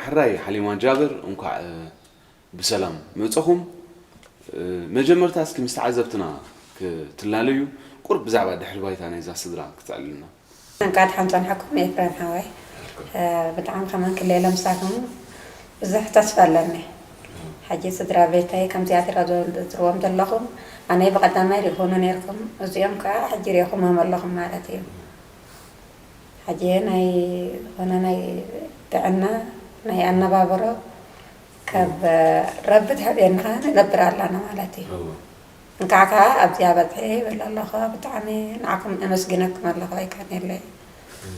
ሕራይ ሓሊማ ጃብር፣ እንኳዕ ብሰላም መጸኹም። መጀመርታ እስኪ ምስ ተዓዘብትና ክትላለዩ፣ ቁርብ ብዛዕባ ድሕሪ ባይታ ናይዛ ስድራ ክትዕልልና። እንኳዕ ደሓን ጸንሐኩም ኤፍሬም ሓወይ። ብጣዕሚ ከማን ክሌለ ምሳኹም ብዙሕ ተስፋ ኣለኒ። ሕጂ ስድራ ቤተይ ከምዚኣ ትራ ትርዎም ዘለኹም ኣነይ ብቐዳማይ ሪኹኑ ነርኩም፣ እዚኦም ከዓ ሕጂ ሪኹሞም ኣለኹም ማለት እዩ። ሕጂ ናይ ዝኾነ ናይ ጥዕና፣ ናይ ኣነባብሮ ካብ ረቢ ትሃብየና ንነብር ኣላና ማለት እዩ። እንካዕ ከዓ ኣብዚኣ በፅሐ ይብል ኣለኹ። ብጣዕሚ ንዓኹም እመስግነኩም ኣለኹ። ኣይካን የለይ።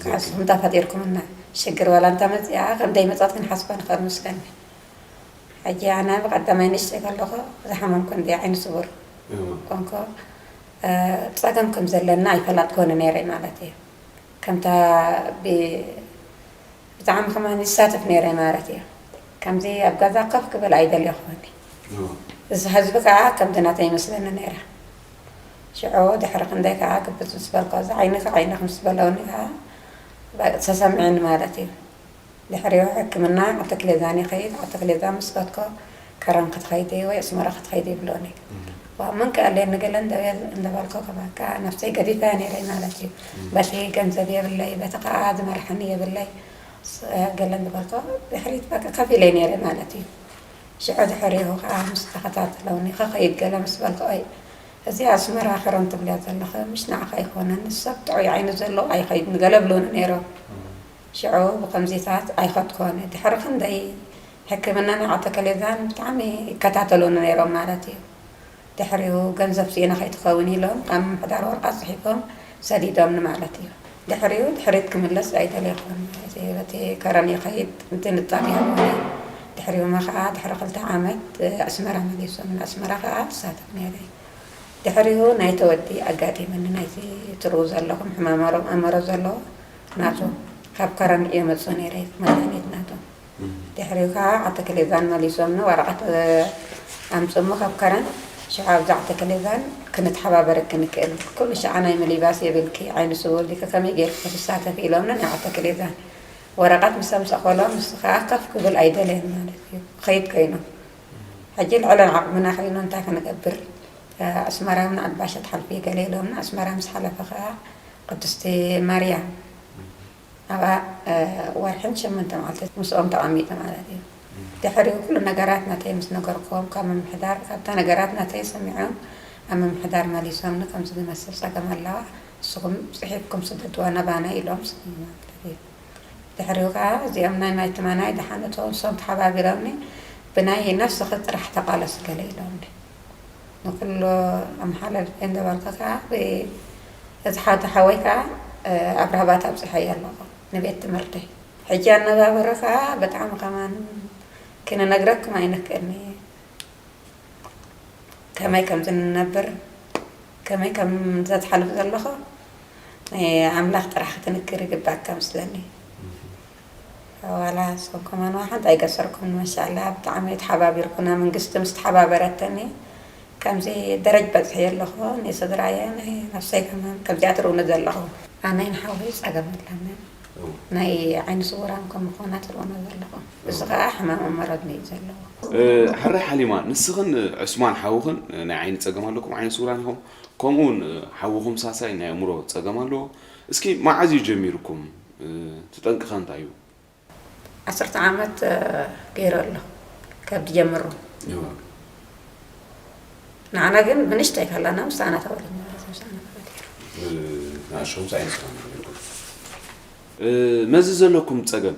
ንስኹም ተፈጢርኩምና። ሽግር ዋላ እንተመፅኣ ከም ደይመፀት ክንሓስባ ንኽእል ምስለኒ። ሕጂ ኣነ ብቐዳማይ ንእሽተይ ከለኹ ዝሓመምኩ እንዲ ዓይኒ ስውር ኮንኮ ፀገም ከም ዘለና ኣይፈላጥኮን ነይረ ማለት እዩ። ከምታ ብጣዕሚ ከማን ይሳተፍ ነይረ ማለት እዩ። ከምዚ ኣብ ገዛ ከፍ ክብል ኣይደልየኹን። እዚ ህዝቢ ከዓ ከምዚ ናተይ ይመስለኒ ነይረ። ሽዑ ድሕሪ ክንደይ ከዓ ግብት ምስ በልኮ፣ እዚ ዓይንኺ ዓይንኺ ምስ በለውኒ ከዓ ተሰምዐኒ ማለት እዩ። ድሕሪኡ ሕክምና ዓዲ ክሌዛን ይኸይድ። ዓዲ ክሌዛን ምስ ከድኮ ከረን ክትኸይዲ ወይ ኣስመራ ክትኸይዲ ይብሎኒ። ዋ፣ ምን ክኣለኒ ገለ እንደበል-፣ እንደበልኮ ከባካ ነፍሰይ ገዲፈ ነይረ ማለት እዩ። በቲ ገንዘብ የብለይ፣ በቲ ከዓ ዝመርሐኒ የብለይ። ገለ እንደበልኮ ድሕሪት በቃ ከፊለ ነይረ ማለት እዩ። ሽዑ ድሕሪኡ ከዓ ምስ ተኸታተለውኒ ከኸይድ ገለ ምስ በልኮ፣ ኣይ፣ እዚ ኣስመራ ከረን ትብልያ ዘለኸ ምሽ ንዓኻ ኣይኮነን፣ ሰብ ጥዑይ ዓይኒ ዘለዎ ኣይኸይድን ገለ ብሎኒ ነይሮም። ሽዑ ብኸምዚታት ኣይኸድኩን። ድሕሪ ክንደይ ሕክምና ናይ ዓተከሌዛን ብጣዕሚ ይከታተሉኒ ነይሮም ማለት እዩ። ድሕሪኡ ገንዘብ ስኢና ከይትኸውን ኢሎም ኣብ ምምሕዳር ወረቐት ጽሒፎም ሰዲዶምኒ ማለት እዩ። ድሕሪኡ ድሕሪት ክምለስ ኣይደለኹን። እዚ በቲ ከረን ይኸይድ እንትንጣም ይሃቡኒ። ድሕሪኡማ ኸዓ ድሕሪ ክልተ ዓመት ኣስመራ መሊሶም። ንኣስመራ ኸዓ እሳተፍ ነይረ። ድሕሪኡ ናይ ተወዲ ኣጋጢሙኒ፣ ናይቲ ትርእዩ ዘለኹም ሕማም ኣእምሮ ዘሎ ናቱ ካብ ከረን እየ መጽኡ ነይረ፣ መድሃኒት ናቱ። ድሕሪኡ ከዓ ዓተከሌዛን መሊሶምኒ፣ ወረቐት ኣምጽእሞ ካብ ከረን። ሽዑ ኣብዚ ዓተከሌዛን ክንተሓባበረኪ ንክእል፣ ኩሉ ሸዓ ናይ ሚኒባስ የብልኪ፣ ዓይኒ ስውር ዲኪ፣ ከመይ ጌርኪ ክትሳተፊ ኢሎምኒ። ናይ ዓተከሌዛን ወረቐት ምስ ኣምጸእኮሎም፣ ንሱ ከዓ ከፍ ክብል ኣይደለየን ማለት እዩ፣ ክኸይድ ኮይኑ። ሕጂ ልዕሊ ዓቕምና ኮይኑ እንታይ ክንገብር? ኣስመራ እውን ኣልባሸት ሓልፊ ገለ ኢሎምና፣ ኣስመራ ምስ ሓለፈ ከዓ ቅድስቲ ማርያም ኣብኣ፣ እ፣ ወርሕን ሸሞንተ መዓልቲ ምስኦም ተቐሚጠ ማለት እዩ። ድሕሪኡ ኩሉ ነገራት ናተይ ምስ ነገርክዎም፣ ካብ ምምሕዳር፣ ካብታ ነገራት ናተይ ሰሚዖም ኣብ ምምሕዳር መሊሶምኒ፣ ከምዚ ዝመስል ጸገም ኣለዋ፣ ንስኹም ጽሒፍኩም ስደድዋ ናባና ኢሎም ስደዱና ማለት እዩ። ድሕሪኡ ከዓ እዚኦም ናይ ማይ ትማናይ ደሓን እቶም ንሶም ተሓባቢሮምኒ፣ ብናይ ነፍስኺ ጥራሕ ተቓለሲ ገለ ኢሎምኒ። ንኩሉ ኣመሓላልፈ እንዳበልካ ከዓ ብ-፣ እቲ ሓደ ሓወይ ከዓ፣ እ፣ ኣብ ራህባት ኣብፅሐዮ ኣለኹ ንቤት ትምህርቲ። ሕጂ ኣነባብሮ ከዓ ብጣዕሚ ከማን ክንነግረኩም ኣይንክእልኒ። ከመይ ከም ዝንነብር፣ ከመይ ከም ዘትሓልፍ ዘለኹ፣ እ፣ ኣምላኽ ጥራሕ ክትንክር ይግባካ ምስለኒ። ዋላ ንስኹም ከማን ሓንቲ ኣይገሰርኩም። ማሻላ ብጣዕሚ ተሓባቢርኩና። መንግስቲ ምስ ተሓባበረተኒ ከምዚ ደረጅ በፅሒ ኣለኹ። ንስድራየ ናይ ነፍሰይ ከማን ከምዚኣ ትርእውኒ ዘለኹ። ኣነይ ንሓወይ ፀገም ኣለኒ። ናይ ዓይኒ ስውራን ከም ምዃና ትርእውና ዘለኹ። እዚ ከዓ ሕማም ኣመረድኒ እዩ ዘለዎ። እ፣ ሕራይ ሓሊማ፣ ንስኽን ዑስማን ሓውኽን ናይ ዓይኒ ፀገም ኣለኩም፣ ዓይኒ ስውራን ኢኹም። ከምኡ እውን ሓውኹም ሳሳይ ናይ ኣእምሮ ፀገም ኣለዎ። እስኪ መዓዝ እዩ ጀሚርኩም? እ፣ እቲ ጠንቅኸ እንታይ እዩ? ዓሰርተ ዓመት፣ እ፣ ገይሩ ኣሎ፣ ካብ ዝጀምሩ። እዋ። ንዓና ግን ብንእሽተይ ከለና ምሳና ተወሊድና ማለት እዩ፣ ምሳና ተወሊዱ። እ፣ ንኣሽቱ ምሳይ ንስኻን ነበርኩም። እ፣ መዚ ዘለኩም ጸገም፣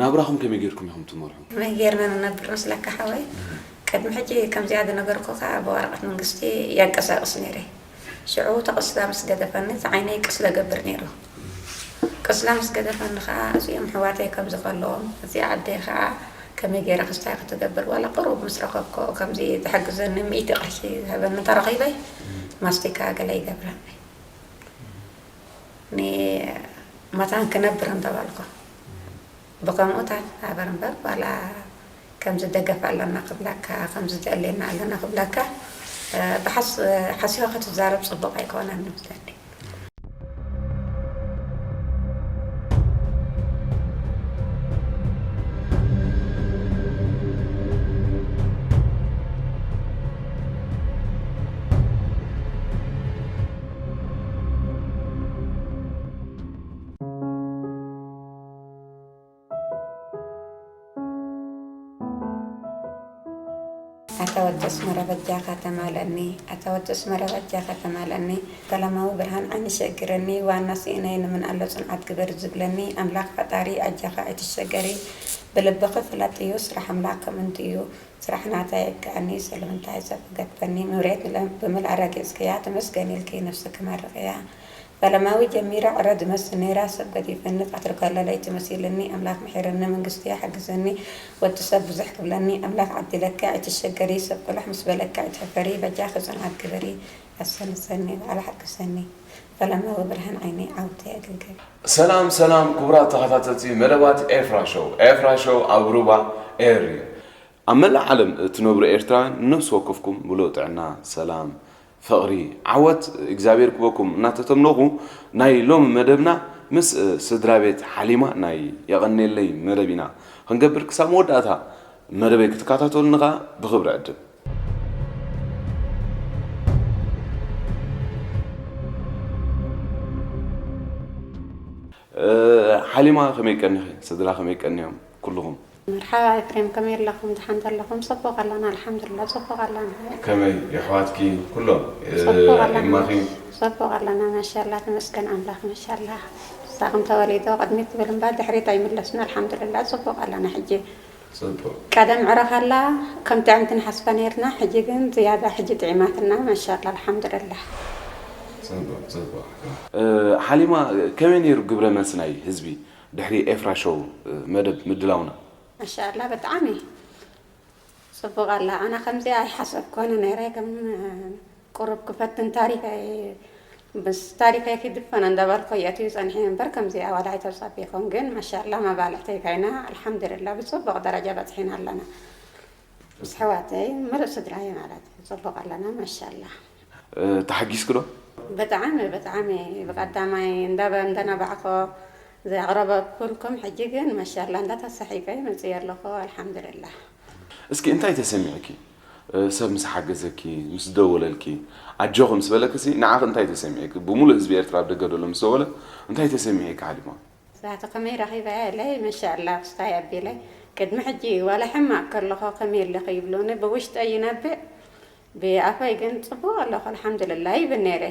ናብራኹም ከመይ ጌርኩም ኢኹም ትመርሑ? ከመይ ጌርና ንነብር መስለካ ሓወይ? ቅድሚ ሕጂ ከምዚኣ ዝነገርኩኻ ብወረቐት መንግስቲ የንቀሳቕስ ነይረ። ሽዑ እቲ ቅስላ ምስ ገደፈኒ፣ እቲ ዓይነይ ቅስለ ገብር ነይሩ። ቅስላ ምስ ገደፈኒ ኸዓ፣ እዚኦም ኣሕዋተይ ከምዚ ከለዎም፣ እዚኣ ኣደይ ኸዓ ከመይ ገይራ ክስታይ ክትገብር፣ ዋላ ቅሩብ ምስ ረኸብኮ፣ ከምዚ ዝሕግዘኒ ሚእቲ ቅርሺ ዝህበኒ እንተረኺበ፣ ማስቲካ ገለ ይገብረኒ። ኒ-፣ መታን ክነብር እንተበልኩ፣ ብኸምኡታት ናበር እምበር፣ ዋላ ከምዚ ደገፍ ኣለና ክብለካ፣ ከምዚ ዘድልየና ኣለና ክብለካ፣ እ፣ ብሓስ-፣ ሓሲኻ ክትዛረብ ጽቡቕ ኣይኮነን ይመስለኒ። ኣታ ወዲ ኣስመራ በጃኻ ተማልኣኒ፣ ኣታ ወዲ ኣስመራ በጃኻ ተማልኣኒ፣ ሰላማዊ ብርሃን ዓይኒ ሸግረኒ፣ ዋና ስኢነይ ንምንኣሎ ጽንዓት ግበር ዝብለኒ ኣምላኽ ፈጣሪ ኣጃኻ ኣይትሸገሪ፣ ብልብኺ ፍለጥዩ ስራሕ ኣምላኽ ከምንትዩ፣ ስራሕ ናታ የግኣኒ ስለምንታይ ሰብ ክገድፈኒ፣ ምሬት ብመልኣ ረጊጽክያ ተመስገን ኢልኪ ነፍስኪ መርቕያ። ፈለማዊ ጀሚራ ዕረ ድመስል ነይራ ሰብ ገዲፈኒ ቀትሪ ከሎ ለይቲ መሲልኒ ኣምላኽ ምሒርኒ መንግስትያ ሓግዘኒ ወዲ ሰብ ብዙሕ ክብለኒ ኣምላኽ ዓዲለኪ ኣይትሸገሪ ሰብ ቅልሕ ምስ በለኪ ኣይትሕፈሪ በጃኺ ጽንዓት ግበሪ ኣሰንሰኒ ባዕላ ሓግዘኒ ፈለማዊ ብርሃን ዓይነይ ዓውተይ ኣገልገሊ። ሰላም ሰላም ክቡራት ተኸታተልቲ መደባት ኤፍራ ሾው፣ ኤፍራ ሾው ኣብ ሩባ ኤር እዩ። ኣብ መላእ ዓለም እትነብሩ ኤርትራውያን ነፍሲ ወከፍኩም ምሉእ ጥዕና፣ ሰላም፣ ፍቕሪ፣ ዓወት እግዚኣብሔር ክበኩም እናተተምነኹ ናይ ሎሚ መደብና ምስ ስድራ ቤት ሓሊማ ናይ የቐኔለይ መደብ ኢና ክንገብር። ክሳብ መወዳእታ መደበይ ክትከታተሉኒ ኸኣ ብኽብሪ ዕድም። ሓሊማ ከመይ ቀኒኺ? ስድራ ከመይ ቀንዮም? ኩልኹም። መርሓባ ኤፍሬም፣ ከመይ ኣለኹም? ደሓን ዘለኹም? ጽቡቕ ኣለና፣ ኣልሓምዱሊላህ፣ ጽቡቕ ኣለና። ከመይ የሕዋትኪ ኩሎም? ጽቡቕ ኣለና። እማኺ? ጽቡቕ ኣለና፣ ማሻላ፣ ተመስገን ኣምላኽ፣ ማሻላ። ንሳኹም ተወሊዶ ቅድሚት ትብል እምበር ድሕሪት ኣይምለስና፣ ኣልሓምዱሊላህ፣ ጽቡቕ ኣለና ሕጂ። ጽቡቕ። ቀደም ዕረ ከላ ከም ጥዕምቲ ንሓስባ ነይርና፣ ሕጂ ግን ዝያዳ ሕጂ ጥዒማትና፣ ማሻላ፣ ኣልሓምዱሊላህ። ጽቡቕ፣ ጽቡቕ። እ፣ ሓሊማ፣ ከመይ ነይሩ ግብረ መልሲ ናይ ህዝቢ ድሕሪ ኤፍራ ሾው፣ እ፣ መደብ ምድላውና? ማሻኣላ፣ ብጣዕሚ ጽቡቕ ኣላ። ኣነ ከምዚኣ ኣይሓሰብኩን ነይረ፣ ከም ቁሩብ ክፈትን ታሪኸይ፣ ምስ ታሪኸይ ክድፈን እንዳበልኩ እየ ኣትዩ ጸኒሐ እምበር፣ ከምዚኣ ዋላ ኣይተጸቢኹን። ግን ማሻኣላ፣ መባልዕተይ ካይና፣ ኣልሓምዱሊላ፣ ብጽቡቕ ደረጃ በጺሕና ኣለና። ምስ ኣሕዋተይ፣ ምሉእ ስድራይ ማለት እዩ። ጽቡቕ ኣለና፣ ማሻኣላ። እ፣ ተሓጊስኪ ዶ? ብጣዕሚ፣ ብጣዕሚ፣ ብቐዳማይ እንዳበ-፣ እንደነባዕኮ ዘቕረበኩልኩም፣ ሕጂ ግን ማሻላ እንዳተሳሒቀ መጽየ ኣለኹ፣ ኣልሓምዱሊላህ። እስኪ እንታይ ተሰሚዕኪ? እ፣ ሰብ ምስ ሓገዘኪ፣ ምስ ደወለልኪ፣ ኣጆኺ ምስ በለኪ፣ ሲ ንዓኺ እንታይ ተሰሚዕኪ? ብምሉእ ህዝቢ ኤርትራ ኣብ ደገ ደሎ ምስ ደወለ፣ እንታይ ተሰሚዕኪ ሓሊማ? ዛቲ ከመይ ረኺበያ ኢለ፣ ማሻላ፣ ክስታይ ኣቢለ፣ ቅድሚ ሕጂ ዋላ ሕማቕ ከለኹ ከመይ ኣለኺ ይብሉኒ፣ ብውሽጠይ ይነብዕ፣ ብኣፈይ ግን ጽቡቕ ኣለኹ፣ ኣልሓምዱሊላህ ይብል ነይረ።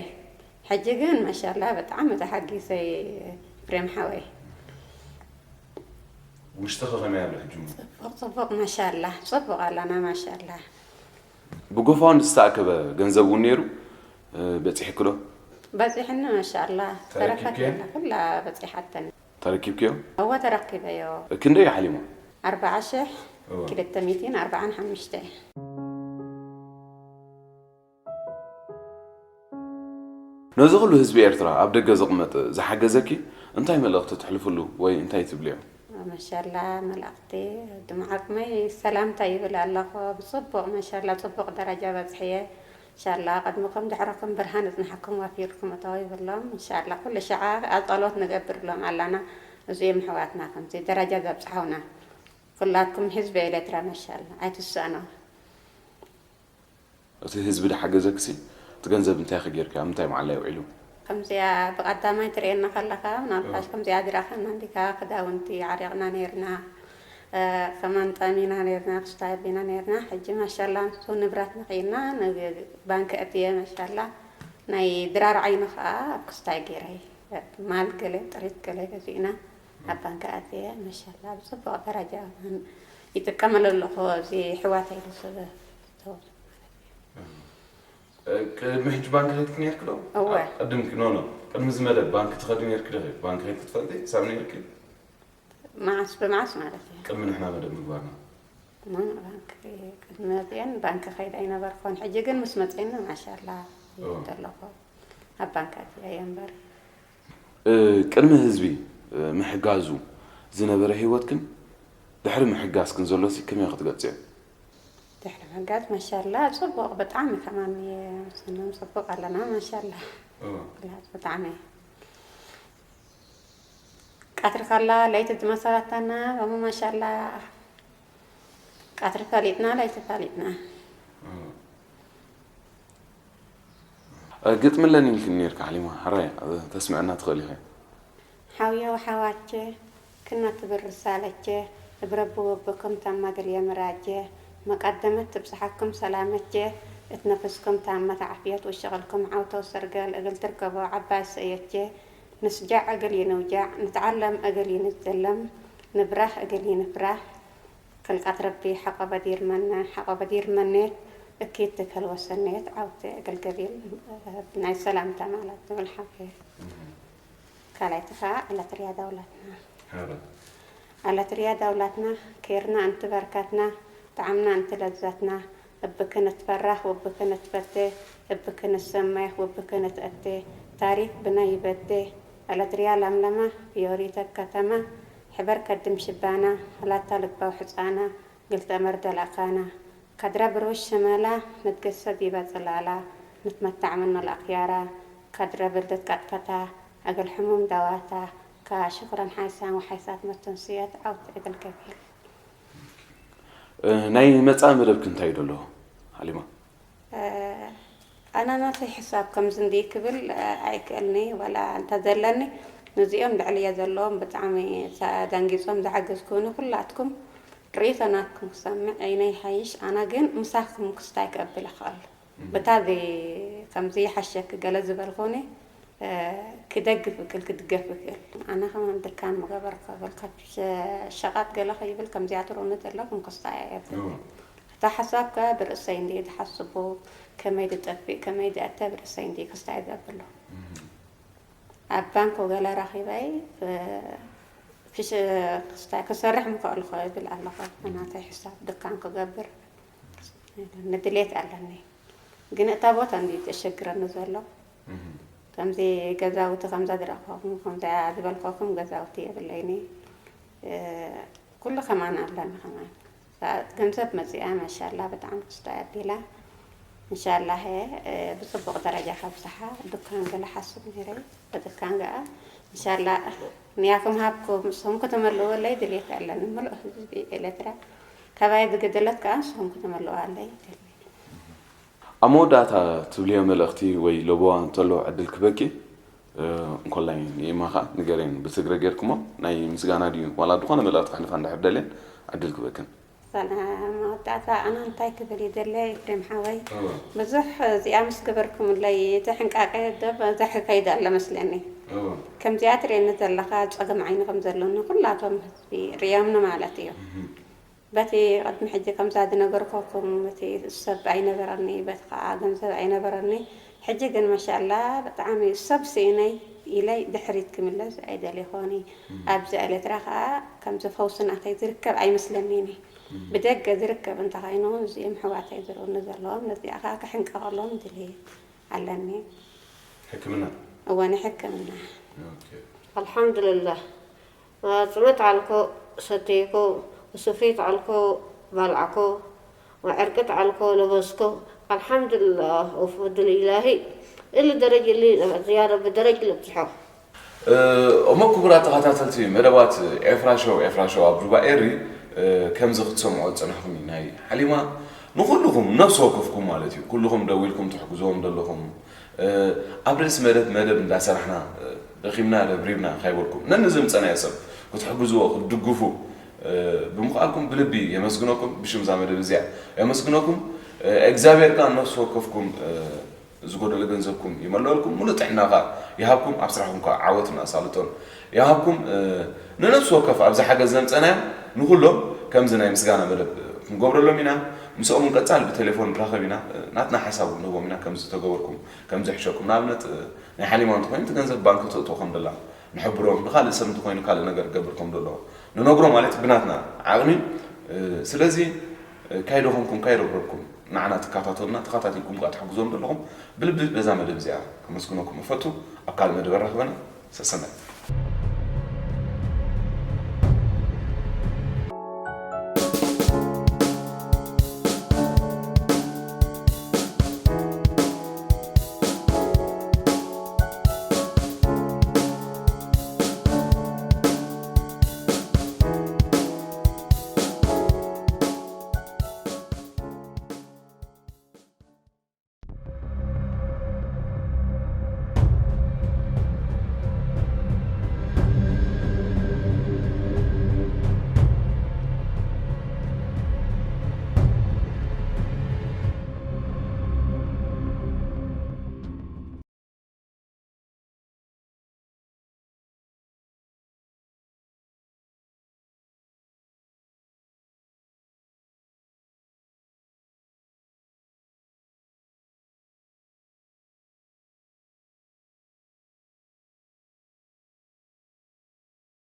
ሕጂ ግን ማሻላ ብጣዕሚ ተሓጊሰ ኤፍሬም ሓወይ። ውሽጥኺ ከመይ ኣሎ ሕጂ እሞ? ጽቡቕ፣ ጽቡቕ፣ ማሻላ፣ ጽቡቕ ኣለና፣ ማሻላ። ብጎፋውንድ ዝተኣከበ ገንዘብ እውን ነይሩ፣ እ፣ በጺሕኪ ዶ? በጺሕኒ፣ ማሻላ፣ ተረኪብክዮ? ተረፈትኒ፣ ኩላ በጺሓተኒ። ተረኪብክዮ? እወ፣ ተረኪበዮ። ክንደይ እዩ ሓሊሙ? ኣርብዓ ሽሕ እወ። ክልተ ሚእትን ኣርብዓን ሓሙሽተ። ነዚ ኩሉ ህዝቢ ኤርትራ ኣብ ደገ ዝቕመጥ ዝሓገዘኪ እንታይ መልእኽቲ ትሕልፍሉ ወይ እንታይ ትብልዮ? መሻላ መልእኽቲ፣ ድም ዓቕመይ ሰላምታ ይብል ኣለኹ። ብጽቡቕ፣ መሻላ፣ ጽቡቕ ደረጃ በጽሕየ። ሻላ ቅድመኩም ድሕረኩም ብርሃን እጽንሓኩም ወፊርኩም እተው ይብሎም። እንሻላ ኩሉ ሻዓ ኣብ ጸሎት ንገብርሎም ኣላና። እዚኦም ኣሕዋትና ከምዚ ደረጃ ዘብጽሓውና ኩላትኩም ህዝቢ ኤርትራ መሻላ ኣይትስእኖ። እቲ ህዝቢ ድሓገዘክሲ እቲ ገንዘብ እንታይ ከ ጌርካ ኣብ ምንታይ መዓላ ይውዒሉ? ከምዚኣ ብቐዳማይ ትርእየና ከለኻ ምናልባሽ ከምዚኣ ኣድራኸና እንዲካ ክዳውንቲ ዓሪቕና ነይርና። ከማን ጠሚና ነርና ክስታይ ኣቢና ነርና ሕጂ ማሻላ ንሱ ንብረት ንኽኢልና ባንክ ኣእትየ ማሻላ ናይ ድራር ዓይኑ ከዓ ኣብ ክስታይ ገይረይ ማል ገለ ጥሪት ገለ ገዚእና ኣብ ባንክ ኣእትየ ማሻላ ብፅቡቕ ደረጃ ይጥቀመሉ ኣለኹ ኣብዚ ሕዋተይ ዝሰበ ቅድሚ ሕጂ ባንክ ከይድኪ ነርኪ ዶ? እወ። ቅድም ኖ ኖ ቅድሚ እዚ መደብ ባንክ ትኸዲ ነርኪ ዶ? ባንክ ከይድኪ ትፈልጢ ክሳብ ነርኪ? መዓስ ብመዓስ ማለት እዩ። ቅድሚ ንሕና መደብ ምግባርና። ባንክ ቅድሚ መፅአን ባንክ ከይድ ኣይነበርኩን። ሕጂ ግን ምስ መፅአኒ ማሻላ ይኸይድ ኣለኹ። ኣብ ባንክ ኣትየ እየ እምበር። ቅድሚ ህዝቢ ምሕጋዙ ዝነበረ ህይወትክን ድሕሪ ምሕጋዝክን ዘሎሲ ከመይ ክትገልፅዮ? ድሕሪ ምሕጋዝ ማሻላ ፅቡቕ ብጣዕሚ ከማን እየ ምስኖም ፅቡቕ ኣለና ማሻላ። ብላፅ ብጣዕሚ ቀትሪ ከላ ለይቲ ዝመሰረተና ሎሚ ማሻላ ቀትሪ ፈሊጥና ለይቲ ፈሊጥና። ግጥሚ ኣለኒ ኢልክኒ ነርካ ሓሊማ፣ ሕራይ ተስምዐና ትኽእል ኢኺ። ሓውየ ወሓዋቼ ክና ትብር ርሳለቼ እብረቢ ወብኩም ታማግል የምራጄ መቃደመት ትብጽሓኩም ሰላመቼ፣ እት ነፍስኩም ታመት ዓፍየት ውሽቕልኩም ዓውቶ ሰርገል እግል ትርከቦ ዓባይ ሰእየቼ፣ ንስጃዕ እግል ይንውጃዕ፣ ንትዓለም እግል ይንዘለም፣ ንብራህ እግል ይንፍራህ፣ ክልቃት ረቢ ሓቆ በዲር መነ፣ ሓቆ በዲር መኔት፣ እኪት ትከል ወሰኔት፣ ዓውቴ እግል ገቢል፣ ናይ ሰላምታ ማለት ንብል ሓፌ። ካልኣይቲ ኸኣ ኣለትርያ ዳውላትና። ኣለትርያ ዳውላትና፣ ኬርና እንቲ በርካትና፣ ጣዕምና እንቲ ለዛትና፣ እብክን እትፈራህ ወብክን እትፈቴ፣ እብክን እሰማይኽ ወብክን እትአቴ፣ ታሪክ ብና ይበዴ፣ ኣለትርያ ላምለማ፣ ፊዮሪተ ከተማ፣ ሕበር ከድም ሽባና፣ ላታ ልባው ሕጻና፣ ግልተመር ደላካና፣ ከድረ ብሩሽ ሽመላ፣ ንትገሰ ዲበ ጽላላ፣ ንትመታዕ ምኑ ለአኽያራ፣ ከድረ ብልድት ቀጥፈታ፣ እግል ሕሙም ደዋታ፣ ከሽኩረን ሓይሳን ወሓይሳት መተንስየት ዐውት እግል ገቢል። እ፣ ናይ መጻኢ መደብኪ እንታይ እዩ ደሎ፣ ሓሊማ? እ፣ ኣነ ናተይ ሕሳብ ከምዚ እንዲ ክብል፣ እ፣ ኣይክእልኒ፣ ወላ እንተ ዘለኒ፣ ንዚኦም ልዕልየ ዘለዎም ብጣዕሚ ተደንጊጾም ዝሓገዝኩኒ ኩላትኩም ርእይቶ ናትኩም ክሰምዕ እይ ናይ ሓይሽ፣ ኣነ ግን ምሳኹም ክስታይ ክእብል እኽእል። እም። ብታ ዚ-፣ ከምዚ ይሓሸኪ ገለ ዝበልኩኒ፣ እ፣ ክደግፍ እክል፣ ክድገፍ እክል። ኣነ ከማን ድካን ምገበርኩ እብል፣ ካብ ሸ-፣ ሸቓጥ ገለ ከይብል ከምዚኣ ትርእኒ ዘለኹም ክስታይ እየ እብል። እዎ። እታ ሓሳብ ከ ብርእሰይ እንዲ ዝሓስቦ፣ ከመይ ዝጠፍእ፣ ከመይ ዝኣተ ብርእሰይ እንዲ ክስታይ ዘብሎ። እም። ኣብ ባንክ ወገለ ረኺበይ፣ እ፣ ክሽ-፣ ክስታይ ክሰርሕ ምኽእል እኮ ይብል ኣለኹ። ብናተይ ሕሳብ ድካን ክገብር ንድሌት ኣለኒ። ግን እታ ቦታ እንዲ ተሸግረኒ ዘሎ። እም። ከምዚ ገዛውቲ ከምዛ ዝረኸኹም፣ ከምዛ ዝበልከኹም ገዛውቲ የብለይኒ። እ፣ ኩሉ ከማን ኣለኒ ከማን። ገንዘብ መጺኣ፣ ማሻላ፣ ብጣዕሚ ክስታይ ኣቢላ። እንሻላ፣ ሄ፣ እ፣ ብጽቡቕ ደረጃ ከብጽሓ። ዱካን ገለ ሓስብ ነይረ፣ ብድካን ገኣ። እንሻላ፣ ንያኩም ሃብኩም፣ ንስኹም ክትመልእወለይ ድሌት ኣለኒ። ምሉእ ህዝቢ ኤለትራ፣ ካባይ ዝገደለት ከኣ ንስኹም ክትመልእዋ ኣለይ። ኣብ መወዳእታ ትብልዮ መልእኽቲ ወይ ለበዋ እንተሎ ዕድል ክበኪ፣ እ፣ እንኮላይ ንኤማ ኸኣ ንገርየን ብትግረ ጌርክሞ ናይ ምስጋና ድዩ ዋላ ዝኾነ መልእኽቲ ከሕልፋ እንድሕር ደልየን ዕድል ክበክን። ሰላም፣ መወዳእታ ኣነ እንታይ ክብል ይደለ ኤፍሬም ሓወይ፣ እወ። ብዙሕ እዚኣ ምስ ገበርኩምለይ እቲ ሕንቃቄ ደብ ዘሕ ከይድ ኣለ መስለኒ። እወ። ከምዚኣ ትርእየኒ ዘለኻ ጸገም ዓይኒ ከም ዘሎኒ ኩላቶም ህዝቢ ርእዮምኒ ማለት እዩ። እህ። በቲ ቅድሚ ሕጂ ከምዛ ዝነገርኩኩም፣ እቲ ሰብ ኣይነበረኒ፣ በቲ ኸዓ ገንዘብ ኣይነበረኒ። ሕጂ ግን ማሻኣላ ብጣዕሚ ሰብ ስኢነይ ኢለይ ድሕሪት ክምለስ ኣይደልኹኒ። እም። ኣብዚ ኤሌትራ ኸዓ ከምዚ ፈውሲ ናተይ ዝርከብ ኣይመስለኒን። እም። ብደገ ዝርከብ እንተኸይኑ እዚኦም ኣሕዋተይ ዝርእዩኒ ዘለዎም ነዚኣ ኸዓ ክሕንቀቐሎም ድሌት ኣለኒ። ሕክምና? እወ፣ ንሕክምና። ኦኬ። ኣልሓምዱልላህ። ጽመት ዓልኮ ሰተይኮ፣ ወስፍሪት ዓልኮ ባልዓኮ፣ ወዕርቅት ዓልኮ ለበስኮ። ኣልሓምዱልላህ ወፍድል ኢላሂ። እሊ ደረጅ እሊ ዝያዳ ብደረጅ ልብጽሖ። እ፣ እሞ ክቡራት ተኸታተልቲ መደባት ኤፍራ ሾው፣ ኤፍራ ሾው ኣብ ዱባ ኤሪ፣ እ፣ ከምዚ ክትሰምዑ ዝጸናሕኩም እዩ። ናይ ሓሊማ ንኹልኹም ነፍሲ ወከፍኩም ማለት እዩ። ኩልኹም ደዊልኩም ትሕግዝዎም ዘለኹም፣ እ፣ ኣብ ርእሲ መደብ፣ መደብ እንዳሰራሕና፣ እ፣ ደኺምና፣ ረብሪብና ካይበልኩም፣ ነንዘምጸናዮ ሰብ ክትሕግዝዎ፣ ክትድግፉ፣ እ፣ ብምኽኣልኩም ብልቢ የመስግነኩም። ብሽም እዛ መደብ እዚኣ የመስግነኩም። እ፣ እግዚኣብሔር ከኣ ነፍሲ ወከፍኩም፣ እ፣ ዝጎደለ ገንዘብኩም ይመልአልኩም፣ ሙሉእ ጥዕና ከኣ ይሃብኩም፣ ኣብ ስራሕኩም ከኣ ዓወትን ኣሳልጦን ይሃብኩም። እ፣ ንነፍሲ ወከፍ ኣብዚ ሓገዝ ዘምጸናዮም ንኹሎም ከምዚ ናይ ምስጋና መደብ ክንገብረሎም ኢና። ምስኦም እውን ቀጻሊ ብቴሌፎን ንራኸብ ኢና። እ፣ ናትና ሓሳብ እውን ንህቦም ኢና፣ ከምዚ ተገበርኩም፣ ከምዚ ሕሸኩም። ንኣብነት፣ እ፣ ናይ ሓሊማ እንተኾይኑ እቲ ገንዘብ ባንክ ትእትዎ ከም ደላ ንሕብሮም፣ ንኻልእ ሰብ እንተኾይኑ ካልእ ነገር ክገብር ከም ደሎ ንነግሮ ማለት እዩ ብናትና ዓቕሚ። እ፣ ስለዚ፣ እ፣ ካይ ደኾንኩም፣ ካይ ረብረብኩም ንዓና ትከታተሉና፣ ተኸታቲልኩም ከኣ ትሕግዞም ዘለኹም ብልቢ በዛ መደብ እዚኣ ከመስግነኩም እፈቱ። ኣብ ካልእ መደብ ኣራኽበና። ሰሰናዩ።